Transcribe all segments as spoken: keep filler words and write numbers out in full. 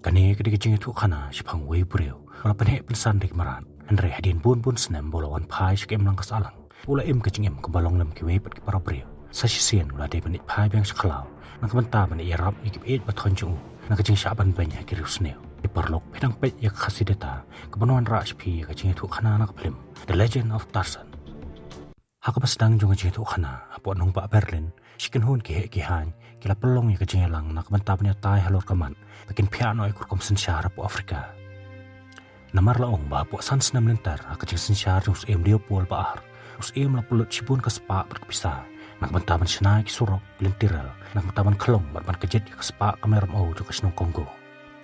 Kane ka dei ka jingïathuhkhana shaphang uwei u briew ba la pynheh pynsan da ki mrad. Hynrei hadien bun bun snem ba u la wan phai sha ka imlang ka sahlang, u la im ka jingim kaba long lem kiwei pat ki para briew. Sa shisien u la dei ban leit phai biang sha khlaw na ka bynta ban ïarap ïa ki baieit bathoiñ jong u na ka jingshah ban beiñ ha ki riewsniew. Ki paralok, phi dang peit ïa ka Khasi Data kaban wanrah sha phi ïa ka jingïathuhkhana na ka phlim The Legend of Tarzan. Ha kaba sdang jong ka jingïathuhkhana, hapoh nongbah Berlin, shi kynhun ki heh ki haiñ ki la pynlong ïa ka jingïalang na ka bynta ban ïatai halor ka mat ba kin phiah noh ïa ka rukom synshar hapoh Afrika. Namar la ong ba hapoh san snem lynter ha ka jingsynshar jong u Syiem Leopold ba ar, u Syiem la pynlut shibun ka spah bad ka pisa na ka bynta ban shna ïa ki surok, ki lynti rel, na ka bynta ban khlong bad ban kjit ïa ka spah ka mei rymaw jong ka shnong Congo.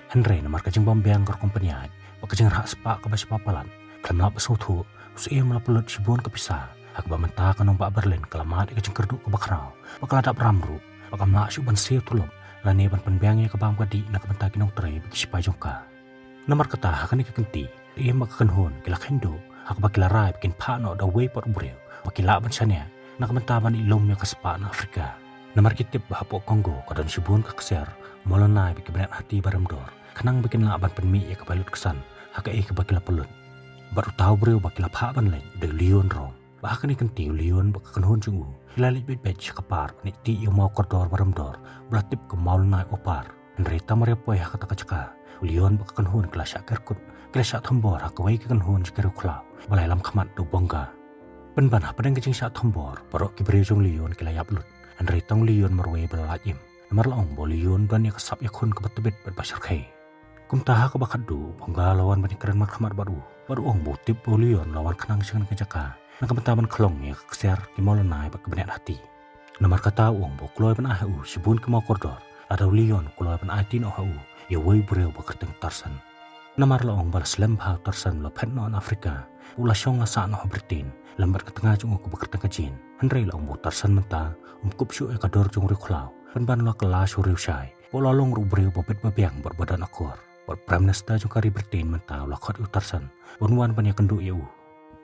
Hynrei namar ka jingbym biang ka rukom pynïaid bad ka jingrhah spah kaba shiphew palat, khlem lah ban sngewthuh, u Syiem la pynlut shibun ka pisa, ha kaba mynta ka nongbah Berlin ka la mad ïa ka jingkyrduh kaba khraw bad ka la dap ram ruh, bad kam lah shuh ban siew tulop lane ban pynbiang ïa ka bam ka dih na ka bynta ki nongtrei bad ki shipai jong ka. Namar kata, ha kane ka kynti, u Syiem bad ka kynhun ki la kheiñ duh ha kaba ki la rai ba kin phah noh da uwei pat u briew ba ki lah ban shaniah na ka bynta ban ïalum ïa ka spah na Afrika. Namar ki tip ba hapoh Congo ka don shibun ka ksiar, mawlynnai bad ki bneng hati ba rem dor, khnang ba kin lah ban pynmih ïa kaba lut ksan ha kaei kaba ki la pynlut. Bad uta u briew ba ki la phah ban leit u dei u Leon Rome. Bad ha kane ka kynti u Leon bad ka kynhun jong u ki la leit beit beit sha ka park ban ïaid tih ïa u maw kordor ba rem dor ba la tip kum u mawlynnai opar. Hynrei tang mar ïa poi ha kata ka jaka, u Leon bad ka kynhun ki la shah ker kut, ki la shah thombor ha kawei ka kynhun jong ki riewkhlaw ba la ïalam khmat da u Bonga. Pynban hapdeng ka jingshah thombor, baroh ki briew jong u Leon ki la ïap lut. Hynrei tang u Leon marwei ba la lait im. Namar la ong ba u Leon u don ïa ka sap ïakhun kaba tbit bad ba shyrkhei. Kumta ha kaba khatduh, u Bonga u la wan ban ïakren markhmat bad u, bad u ong ba u tip ba u Leon u la wan khnang sha kane ka jaka na ka bynta ban khlong ïa ka ksiar, ki mawlynnai bad ki bneng hati. Namar kata u ong ba u kloi ban ai ha u shibun ki maw kordor lada u Leon u kloi ban aiti noh ha u ïa uwei u briew ba kyrteng Tarzan. Namar la ong ba la slem bha u Tarzan u la phet noh na Afrika, u la shong la sah noh ha Britain lem bad ka tnga jong u kaba kyrteng ka Jane. Hynrei la ong ba u Tarzan mynta um kup shuh ïa ka dor jong u riewkhlaw, pynban u la kylla sha u riewshai, bad u la long ruh u briew ba bit ba biang bad ba don akor. Bad u Prime Minister jong ka ri Britain mynta u la khot ïa u Tarzan ban wan ban ïakynduh ïa u.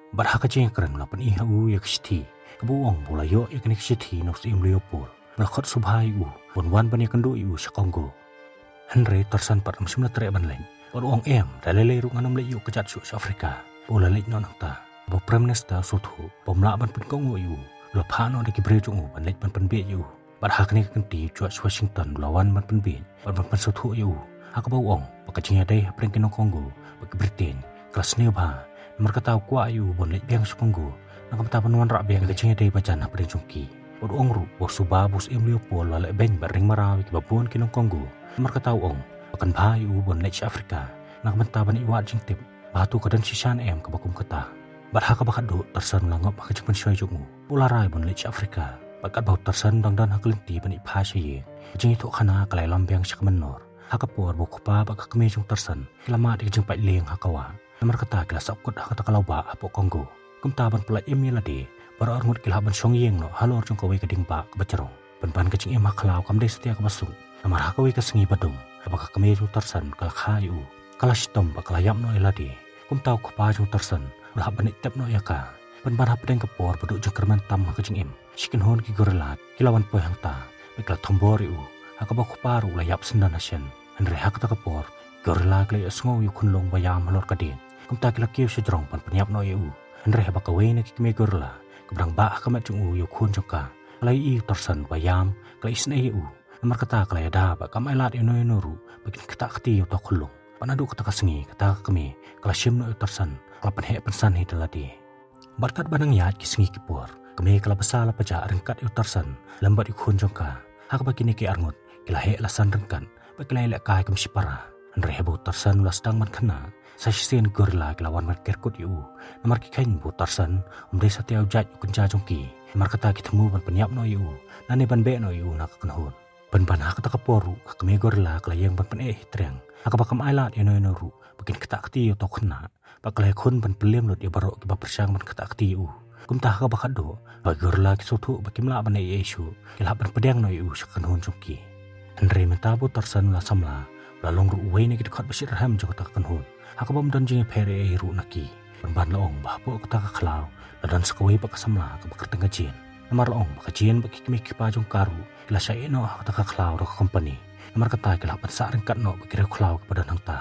Bad ha ka jingïakren u la pyni ha u ïa ka shithi kaba u ong ba u la ïoh ïa kane ka shithi na u Syiem Leopold ba la khot sngewbha ïa u ban wan ban ïakynduh ïa u sha Congo. Hynrei u Tarzan pat um shym la treh ban leit, bad u ong, em, da lei lei ruh ngan ym leit ïuh kjat shuh sha Afrika. Bad u la leit noh nangta. Bad u Prime Minister u sngewthuh ba um lah ban pynkohnguh ïa u, u la phah noh da ki briew jong u ban leit ban pynbieit ïa u. Bad ha kane ka kynti u George Washington u la wan ban pynbieit bad ban pynsngewthuh ïa u, ha kaba u ong ba ka jingïadei hapdeng ki nong Congo bad ki Britain ka la sniew bha. Namar kata u kwah ïa u ban leit biang sha Congo na ka bynta ban wanrah biang ïa ka jingïadei bajan hapdeng jong ki. Bad u ong ruh ba u suba ba u Syiem Leopold u la leh beiñ bad ring mraw ïa kiba bun ki nong Congo. Namar kata u ong ba kan bha ïa u ban leit sha Afrika na ka bynta ban ïoh wad jingtip ba hato ka don shisha ne em kaba kum kata. Bad ha kaba khatduh u Tarzan u la ngop ha ka jingpynshoi jong u, u la rai ban leit sha Afrika. Bad katba u Tarzan u dang don ha ka lynti ban ïaid phai sha ïing, ka jingïathuhkhana ka la ïalam biang sha ka mynnor, ha ka por ba u kpa bad ka kmie jong u Tarzan ki la mad ïa ka jingpait lieng ha ka wah. Namar kata ki la sah kut ha kata ka lawbah hapoh Congo. Kumta ban pyllait im ïa lade, baroh arngut ki la hap ban shong ïing noh halor jong kawei ka diengbah kaba jrong. Pynban ka jingim ha khlaw kam dei satia kaba suk. Namar ha kawei ka sngi ba dum, haba ka kmie jong u Tarzan ka la kha ïa u, ka la shitom bad ka la ïap noh ïa lade. Kumta u kpa jong u Tarzan u la hap ban leit tep noh ïa ka. Pynban hapdeng ka por ba duh jingkyrmen tam ha ka jingim, shi kynhun ki gorilla ki la wan poi hangta bad ki la thombor ïa u, ha kaba u kpa ruh u la ïap syndon ha shen. Hynrei ha kata ka por, ki gorilla ki la ïohsngew ïa u khunlung ba ïam halor ka dieng. Kumta ki la kiew sha jrong ban pynïap noh ïa u. Hynrei haba kawei na ki kmie gorilla kaba dang bah ha ka met jong u ïa u khun jong ka ka la ïohi ïa u Tarzan ba ïam, ka la isynei ïa u. Namar kata ka la ïada bad kam ailad ïa uno uno ruh ba kin ktah kti ïa uta u khunlung. Bad naduh kata ka sngi kata ka kmie ka la shim noh ïa u Tarzan, ka la pynheh pynsan hi da lade. Bad katba nang ïaid ki sngi ki por, ka kmie ka la bsa la pjah ryngkat ïa u Tarzan lem bad ïa u khun jong ka. Ha kaba kine ki arngut ki la heh la san ryngkat bad ki la ïalehkai kum shipara. Hynrei haba u Tarzan u la sdang ban khynnah, sa shisien ki gorilla ki la wan ban ker kut ïa u. Namar ki kheiñ ba u Tarzan um dei satia u jait u kynja jong ki. Namar kata ki thmu ban pynïap noh ïa u, lane ban beh noh ïa u na ka kynhun. Pynban ha kata ka por ruh ka kmie gorilla ka la ïeng ban pyneh hi triang, ha kaba kam ailad ïa uno uno ruh ba kin ktah kti ïa uta u khynnah. Bad ka la ïakhun ban pynliem lut ïa baroh kiba pyrshang ban ktah kti ïa u. Kumta ha kaba khatduh, ba ki gorilla ki sngewthuh ba kim lah ban leh ei ei shuh, ki la hap ban pdiang noh ïa u sha ka kynhun jong ki. Hynrei mynta ba u Tarzan u la samla, u la long ruh uwei na ki dkhot ba shitrhem jong kata ka kynhun, ha kaba ym don jingïapher ei ei ruh na ki. Pynban la ong ba hapoh kata ka khlaw la don sa kawei pat ka samla kaba kyrteng ka Jane. Namar la ong ba ka Jane bad ki kmie ki kpa jong ka ruh ki la shah ïeh noh ha kata ka khlaw da ka company. Namar kata ki la hap ban sah ryngkat noh bad ki riewkhlaw kiba don hangta.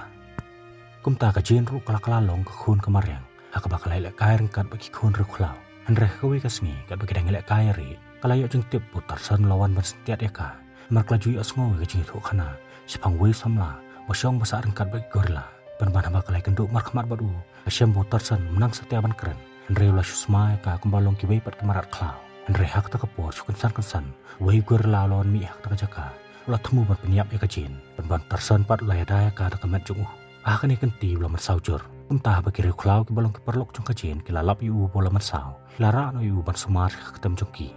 Kumta ka Jane ruh ka la kylla long ka khun ka mariang ha kaba ka la ïalehkai ryngkat bad ki khun riewkhlaw. Hynrei ha kawei ka sngi katba ki dang ïalehkai ïa rieh, ka la ïoh jingtip ba u Tarson u la wan ban syntiat ïa ka. Namar ka la ju ïohsngew ïa ka jingïathuhkhana shaphang uwei u samla ba shong ba sah ryngkat bad ki gorilla. Pynban haba ka la ïakynduh markhmat bad u, ka shem ba u Tarson um nang satia ban kren. Hynrei u la shu sma ïa ka kumba long kiwei pat ki mrad khlaw. Hynrei ha kata ka por shu kynsan kynsan, uwei u gorilla u la wan mih ha kata ka jaka. U la thmu ban pynïap ïa ka Jane. Pynban u Tarson pat u la ïada ïa ka da ka met jong u. Ha kane ka kynti u la mynsaw jur. Kumta haba ki riewkhlaw kiba long ki paralok jong ka Jane ki la lap ïa u ba u la mynsaw, ki la rah noh ïa u ban sumar sha ka kyrteng jong ki.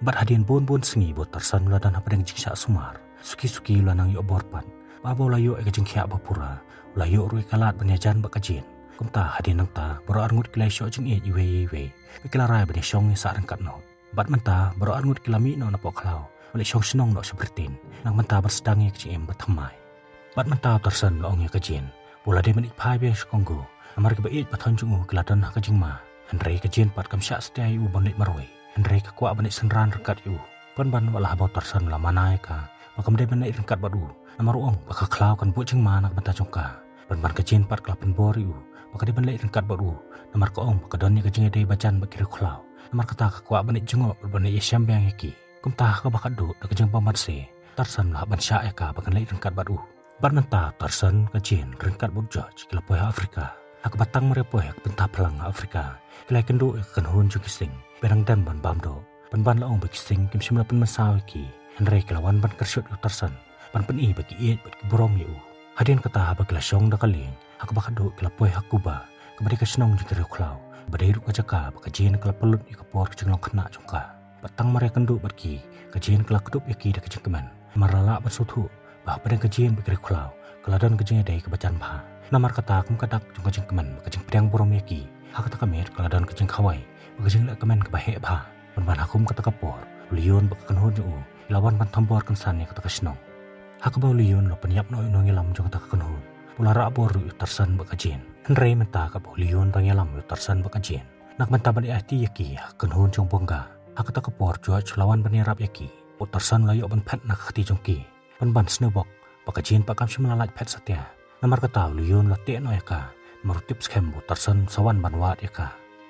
Bad hadien bun bun sngi ba u Tarson u la don hapdeng jingshah sumar, suki suki u la nang ïoh bor pat. Bad haba u la ïoh ïa ka jingkhiah ba pura, u la ïoh ruh ïa ka lad ban ïajan bad ka Jane. Kumta hadien nangta baroh arngut ki la ïoh jingïeit iwei ïa iwei. Bad ki la rai ban ïashong ïasah ryngkat noh. Bad mynta baroh arngut ki la mih noh na Pohkhlaw, ban leit shong shnong noh sha Britain, nang mynta ban sdang ïa ka jingim ba thymmai. Bad mynta u Tarson u la ong ïa ka Jane ba u la dei ban ïeit phai biang sha Congo, namar kiba ïeit ba thoh jong u ki la don ha ka jingma. Hynrei ka Jane pat kam shah satia ïa u ban leit marwei, hynrei ka kwah ban leit synran ryngkat ïa u. Pynban wat la haba u Tarson u la mana ïa ka ba kam dei ban leit ryngkat bad u, namar u ong ba ka khlaw kan buh jingma na ka bynta jong ka. Pynban ka Jane pat ka la pynbor ïa u ba ka dei ban leit ryngkat bad u, namar ka ong ba ka don ïa ka jingïadei bajan bad ki riewkhlaw. Namar kata ka kwah ban leit jngoh bad ban leit ïashem biang ïa ki. Kumta ha kaba khatduh da ka jingbymbanse, u Tarson u la hap ban shah ïa ka ba kan leit ryngkat bad u. Bad mynta u Tarson, ka Jane ryngkat bad u George ki la poi ha Africa. Ha kaba tang mar ïa poi ha ka bynta phlang ha Africa, ki la ïakynduh ïa ka kynhun jong ki sing ba dang dem ban bam doh. Pynban la ong ba ki sing kim shym la pynmynsaw ïa ki, hynrei ki la wan ban kyrshut ïa u Tarson, ban pyni ba ki ïeit bad ki burom ïa u. Hadien kata haba ki la shong da ka lieng, ha kaba khatduh ki la poi ha Cuba, kaba dei ka shnong jong ki riewkhlaw, ba dei ruh ka jaka ba ka Jane ka la pynlut ïa ka por ka jinglong khynnah jong ka. Bad tang mar ïakynduh bad ki, ka Jane ka la kdup ïa ki da ka jingkmen, namar la lah ban sngewthuh ba hapdeng ka Jane bad ki riewkhlaw ka la don ka jingïadei kaba jan bha. Namar kata kum ka dak jong ka jingkmen bad ka jingpdiang burom ïa ki, ha kata ka miet ka la don ka jingkhawai bad ka jingleh kmen kaba heh bha. Pynban ha kum kata ka por, u Leon bad ka kynhun jong u ki la wan ban thombor kynsan ïa kata ka shnong. Ha kaba u Leon u la pynïap noh ïa u nongïalam jong kata ka kynhun, u la rah bor ruh ïa u Tarson bad ka Jane. Hynrei mynta katba u Leon u dang ïalam ïa u Tarson bad ka Jane, na ka bynta ban ïa aiti ïa ki ha ka kynhun jong u Bonga, ha kata ka por u George u la wan ban ïarap ïa ki. U Tarson u la ïoh ban phet na ka kti jong ki. Pynban sngewbok ba ka Jane pat kam shym la lait phet satia. Namar kata u Leon u la teh noh ïa ka, namar u tip skhem ba u Tarson un sa wan ban wad ïa ka.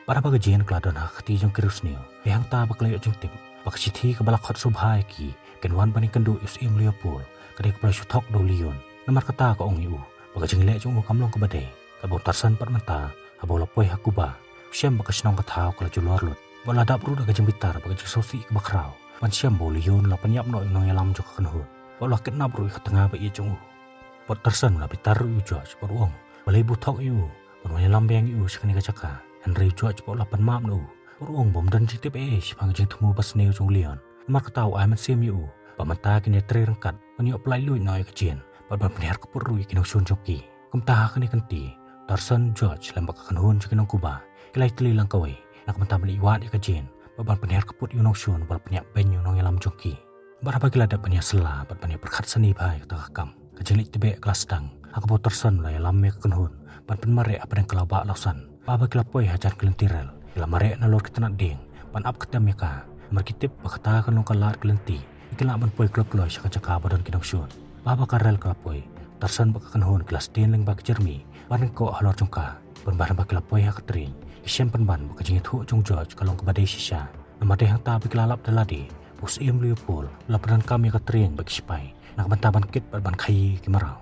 Bad haba ka Jane ka la don ha ka kti jong ki riewsniew, dei hangta ba ka la ïoh jingtip ba ka shithi kaba la khot sngewbha ïa ki, kin wan ban ïakynduh ïa u Syiem Leopold, ka dei kaba la shu thok da u Leon. Namar kata ka ong ïa u ba ka jingleh jong u kam long kaba dei. Katba u Tarson pat mynta, haba u la poi ha Cuba, u shem ba ka shnong ka thaw ka la julor lut. Bad u la dap ruh da ka jingbitar bad ka jingsngewsih kaba khraw ban shem ba u Leon u la pynïap noh ïa u nongïalam jong ka kynhun, bad u la kidnap ruh ïa ka tnga ba ïeit jong u. Bad u Tarson u la bitar ruh ïa u George bad u ong, balei ba u thok ïa u ban wan ïalam biang ïa u sha kane ka jaka. Hynrei u George pat u la pynmap na u, bad u ong ba um don jingtip ei ei shaphang ka jingthmu basniew jong u Leon. Namar kata u ai mynsiem ïa u ba mynta kin ïatrei ryngkat ban ïoh pyllait luid noh ïa ka Jane, bad ban pynhiar kput ruh ïa ki nongshun jong ki. Kumta ha kane ka kynti, u Tarson, u George lem bad ka kynhun jong ki nong Cuba ki la ïatylli lang kawei, na ka bynta ban leit wad ïa ka Jane, bad ban pynhiar kput ïa u nongshun uba la pynïap beiñ ïa u nongïalam jong ki. Bad haba ki la dep ban ïasylla bad ban ïapyrkhat sani bha ïa kata ka kam, ka jingleit tbeh ka la sdang, ha kaba u Tarson u la ïalam ïa ka kynhun ban pynmareh hapdeng ka lawbah lawsan. Bad haba ki la poi hajan ki lynti rel, ki la mareh nalor ki tnat dieng ban ap ktem ïa ka, namar ki tip ba kata kan long ka lad ka lynti ba kin lah ban poi kloi kloi sha ka jaka ba don ki nongshun. Bad haba ka rel ka la poi, u Tarson bad ka kynhun ki la sdien lyngba ki jyrmi ban ryngkoh halor jong ka. Pynban haba ki la poi ha ka trieiñ, ki shem pynban ba ka jingïathuh jong u George ka long kaba dei shisha. Namar dei hangta ba ki la lap da lade ba u Syiem Leopold u la pyndonkam ïa ka trieiñ bad ki shipai na ka bynta ban kit bad ban khaïi ïa ki mraw.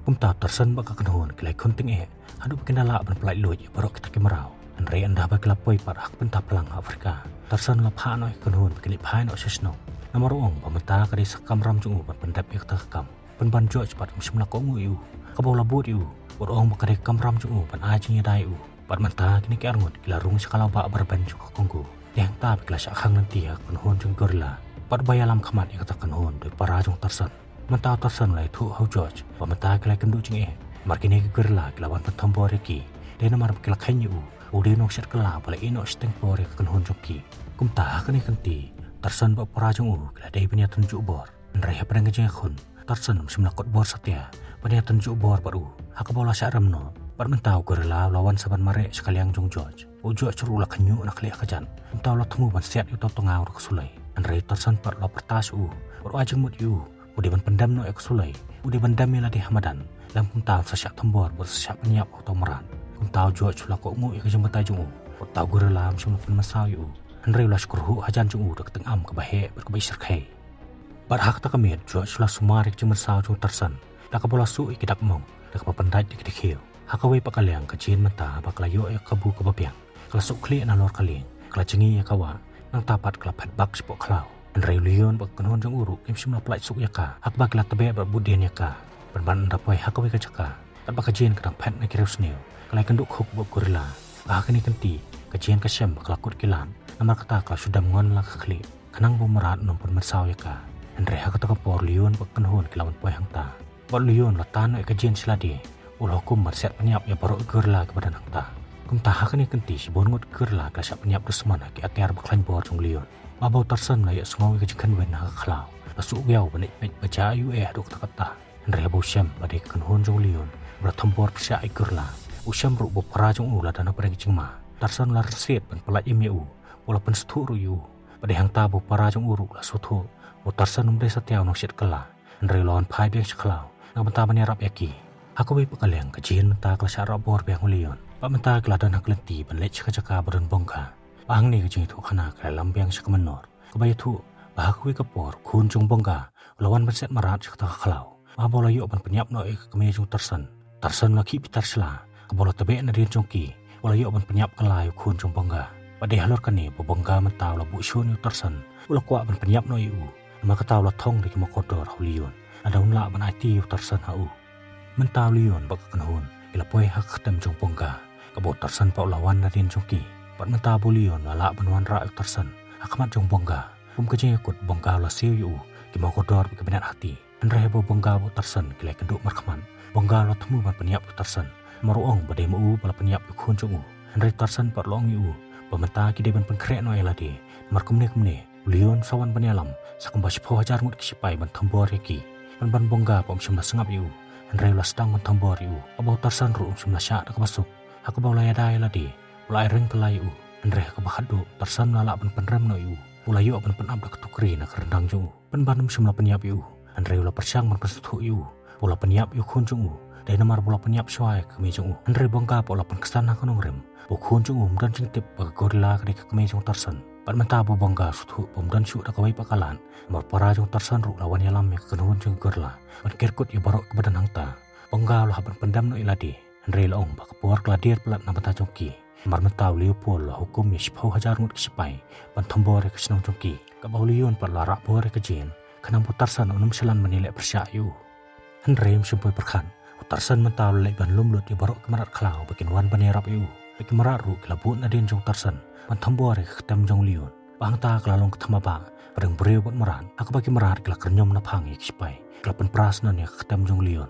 Kumta u Tarson bad ka kynhun ki la ïakhun tyngeh haduh ba kin da lah ban pyllait luid ïa baroh kita ki mraw. Hynrei ynda ba ki la poi pat ha ka bynta phlang ha Africa, u Tarson u la phah noh ïa ka kynhun ba kin leit phai noh sha shnong, namar u ong ba mynta ka dei sa ka kamram jong u ban pyndep ïa kata ka kam. Pynban u George pat um shym la kohnguh ïa u, kaba u la bud ïa u, bad u ong ba ka dei ka kamram jong u ban ai jingïada ïa u. Bad mynta kine ki arngut ki la rung sha ka lawbah ba rben jong ka Congo. Dei hangta ba ki la shah khang lynti ha ka kynhun jong ki gorilla. Bad uba ïalam khmat ïa kata ka kynhun dei u para jong u Tarson. Mynta u Tarson u la ïathuh ha u George ba mynta ki la ïakynduh jingeh, namar kine ki gorilla ki la wan pynthombor ïa ki. Dei namar ba ki la kheiñ ïa u ba u dei u nongshet kylla ba la ïehnoh shiteng por ïa ka kynhun jong ki. Kumta ha kane ka kynti, u Tarson bad u para jong u ki la dei ban ïatynjuh bor. Hynrei hapdeng ka jingïakhun, u Tarson um shym la kut bor satia ban ïatynjuh bor bad u, ha kaba u la shah rem noh. Bad mynta u gorilla u la wan sa ban mareh sha ka liang jong u George. U George ruh u la khynñiuh na khlieh ka kjat. Mynta u la thmu ban siat ïa uta u tnga u da ka suloi. Hynrei u Tarson pat u la pyrta sha u bad u ai jingmut ïa u u dei ban pyndem noh ïa ka suloi, u dei ban dem ïa lade ha madan. Lym kumta un sa shah thombor bad sa shah pynïap ha uta u mrad. Kumta u George u la kohnguh ïa ka jingbatai jong u. Uta u gorilla um shym la pynmynsaw ïa u, hynrei u la shkruhuh hajan jong u da ka tyngam kaba heh bad kaba ishyrkhei. Bad ha kata ka miet u George u la sumar ïa ka jingmynsaw jong u Tarzan da kaba u la suh ïa ki dak mong da kaba pyndait da ki dkhiew. Ha kawei pat ka liang ka Jane mynta ba ka la ïoh ïa ka kabu kaba biang, ka la suk khlieh nalor ka lieng, ka la jngi ïa ka wah, nangta pat ka la phet bak shapoh khlaw. Hynrei u lion bad ka kynhun jong u ruh kim shym la pyllait suk ïa ka, ha kaba ki la tbeh bad bud dien ïa ka. Pynban ynda poi ha kawei ka jaka katba ka Jane ka dang phet na ki riewsniew, ka la ïakynduh khuk bad u gorilla. Bad ha kane ka kynti ka Jane ka shem ba ka la kut ki lad, namar kata ka la shu dem ngon la ka khlieh, khnang ba u mrad un ym pynmynsaw ïa ka. Hynrei ha kata ka por u lion bad ka kynhun ki la wan poi hangta. Bad u lion u la tan noh ïa ka Jane sha lade, u la hukum ban siat pynïap ïa baroh ki gorilla kiba don hangta. Kumta ha kane ka kynti shibun ngut ki gorilla ki la shah pynïap dusmon ha ki atiar ba khlaiñ bor jong u lion. Bad haba u Tarzan u la ïohsngew ïa ka jingkhynwin ha ka khlaw, u la suh ïa u ban ïeit peit ba jia ïa u eh haduh katta katta. Hynrei haba u shem ba dei ka kynhun jong u lion ba la thombor pyrshah ïa ki gorilla, u shem ruh ba u para jong u la don hapdeng ka jingma. U Tarzan u la rynsied ban pyllait im ïa u, u la pynsngewthuh ruh ïa u. Bad dei hangta ba u para jong u ruh u la sngewthuh ba u Tarzan um dei satia u nongshit kylla, hynrei u la wan phai biang sha khlaw na ka bynta ban ïarap ïa ki. Ha kawei pat ka liang ka Jane mynta ka la shah rah bor biang ha u lion. Bad mynta ka la don ha ka lynti ban leit sha ka jaka ba don u Bonga. Bad hangne ka jingïathuhkhana ka la lam biang sha ka mynnor, kaba ïathuh ba ha kawei ka por u khun jong u Bonga u la wan ban siat mrad sha kata ka khlaw. Bad haba u la ïoh ban pynïap noh ïa ka kmie jong u Tarzan, u Tarzan u la khih bitar sla, kaba u la tbeh nadien jong ki, u la ïoh ban pynïap kylla ïa u khun jong u Bonga. Bad dei halor kane ba u Bonga mynta u la buh shun ïa u Tarzan, u la kwah ban pynïap noh ïa u. Namar kata u la thong da ki maw kordor ha u lion, lada un lah ban aiti ïa u Tarzan ha u. Mynta u lion bad ka kynhun ki la poi ha ka ktem jong u Bonga, kaba u Tarzan pat u la wan nadien jong ki. Bad mynta ba u lion u la lah ban wanrah ïa u Tarzan ha khmat jong u Bonga, kum ka jingïakut u Bonga u la siew ïa u, ki maw kordor bad ki bniat hati. Hynrei haba u Bonga bad u Tarzan ki la ïakynduh markhmat, u Bonga u la thmu ban pynïap ïa u Tarzan, namar u ong ba dei ma u ba la pynïap ïa u khun jong u. Hynrei u Tarzan pat u la ong ïa u ba mynta ki dei ban pynkhreh noh ïa lade, namar kumne kumne u lion u sa wan ban ïalam sa kumba shiphew hajar ngut ki shipai ban thombor ïa ki. Pynban u Bonga pat um shym la sngap ïa u, hynrei u la sdang ban thombor ïa u. Haba u Tarzan ruh um shym la shah da kaba suk, ha kaba u la ïada ïa lade, u la ai reng kylla ïa u. Hynrei ha kaba khatduh u Tarzan u la lah ban pynrem noh ïa u, u la ïoh ban pynap da ka tukri na ka ryndang jong u. Pynban um shym la pynïap ïa u, hynrei u la pyrshang ban pynsngewthuh ïa u ba u la pynïap ïa u khun jong u dei namar ba u la pynïap shuwa ïa ka kmie jong u. Hynrei u Bonga pat u la pynksan ha ka nongrim ba u khun jong u um don jingtip ba ka gorilla ka dei ka kmie jong u Tarzan. Bad mynta ba u Bonga u sngewthuh ba um don shuh da kawei pat ka lad, namar u para jong u Tarzan ruh u la wan ïalam ïa ka kynhun jong ka gorilla ban ker kut ïa baroh kiba don hangta, u Bonga u la hap ban pyndem noh ïa lade. Hynrei la ong ba ka por ka la dier palat na bynta jong ki. Namar mynta u Leopold u la hukum ïa shiphew hajar ngut ki shipai ban thombor ïa ka shnong jong ki, kaba u lion pat u la rah bor ïa ka Jane, khnang ba u Tarzan un ym shlan ban ïaleh pyrshah ïa u. Hynrei um shym poi pyrkhat, u Tarzan mynta u la leit ban lum lut ïa baroh ki mrad khlaw ba kin wan ban ïarap ïa u. Bad ki mrad ruh ki la bud nadien jong u Tarzan ban thombor ïa ka ktem jong u lion. Bad hangta ka la long ka thma ba pdeng briew bad mrad, ha kaba ki mrad ki la kyrñiom naphang ïa ki shipai, ki la pynpra snon ïa ka ktem jong u lion.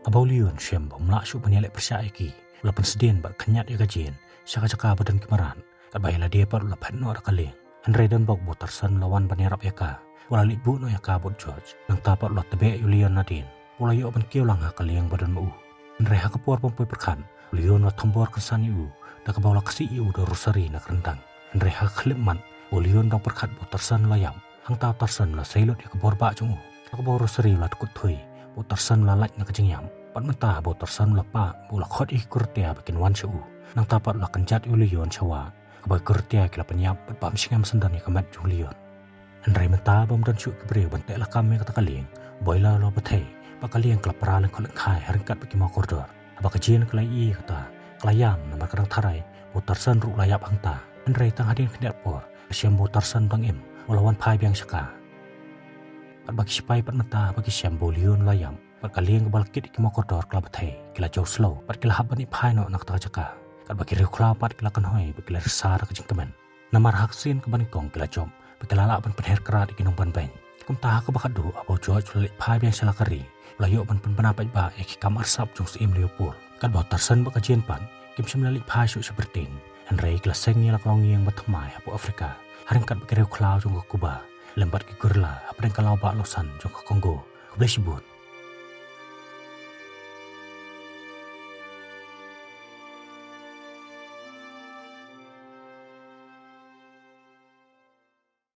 Haba u lion u shem ba um lah shuh ban ïaleh pyrshah ïa ki, u la pynsdien bad khñiat ïa ka Jane sha ka jaka ba don ki mrad, katba ïa lade pat u la phet noh da ka lieng. Hynrei donbok ba u Tarzan u la wan ban ïarap ïa ka, u la leit buh noh ïa ka bad u George. Nangta pat u la tbeh ïa u lion nadien, u la ïoh ban kiew lang ha ka lieng ba don ma u. Hynrei ha ka por bym poi pyrkhat, u lion u la thombor kynsan ïa u, da kaba u la ksih ïa u da u rosari na ka ryndang. Hynrei ha ka khyllipmat ba u lion u dang pyrkhat ba u Tarzan u la ïap, hangta u Tarzan u la sei lut ïa ka bor bah jong u, ha kaba u rosari u la dkut thui, ba u Tarzan u la lait na ka jingïap. Bad mynta ba u Tarzan u la pah ba u la khot ïa ki kurotia ba kin wan sha u, nangta pat u la kynjat ïa u lion sha wah, kaba ki kurotia ki la pynïap bad bam shngem syndon ïa ka met jong u lion. Hynrei mynta bym don shuh ki briew ban teh lakam ïa kata ka lieng, u boiler u la bthei, bad ka lieng ka la pra lyngkhot lyngkhai ha ryngkat bad ki maw kordor. Haba ka Jane ka la ïohi ïa kata, ka la ïam namar ka dang tharai ba u Tarzan ruh u la ïap hangta. Hynrei tang hadien khyndiat por, ka shem ba u Tarzan u dang im, u la wan phai biang sha ka. Katba ki shipai pat mynta ba ki shem ba u lion u la ïap, bad ka lieng kaba la kit ïa ki maw kordor ka la bthei, ki la jew slem, bad ki la hap ban ïaid phai noh na kata ka jaka. Katba ki riewkhlaw pat ki la kynhoi bad ki la risa da ka jingkmen. Namar ha ka sien kaba nyngkong ki la jop bad ki la lah ban pynher krad ïa ki nongbanbeiñ. Kumta ha kaba khatduh haba u George u la leit phai biang sha la ka ri, u la ïoh ban pynbna paidbah ïa ki kam arsap jong u Syiem Leopold. Katba u Tarzan bad ka Jane pat kim shym la leit phai shuh sha Britain, hynrei ki la seng ïa la ka longïing ba thymmai hapoh Afrika, ha ryngkat bad ki riewkhlaw jong ka Cuba, lem bad ki gorilla hapdeng ka lawbah lawsan jong ka Congo. Khublei shibun.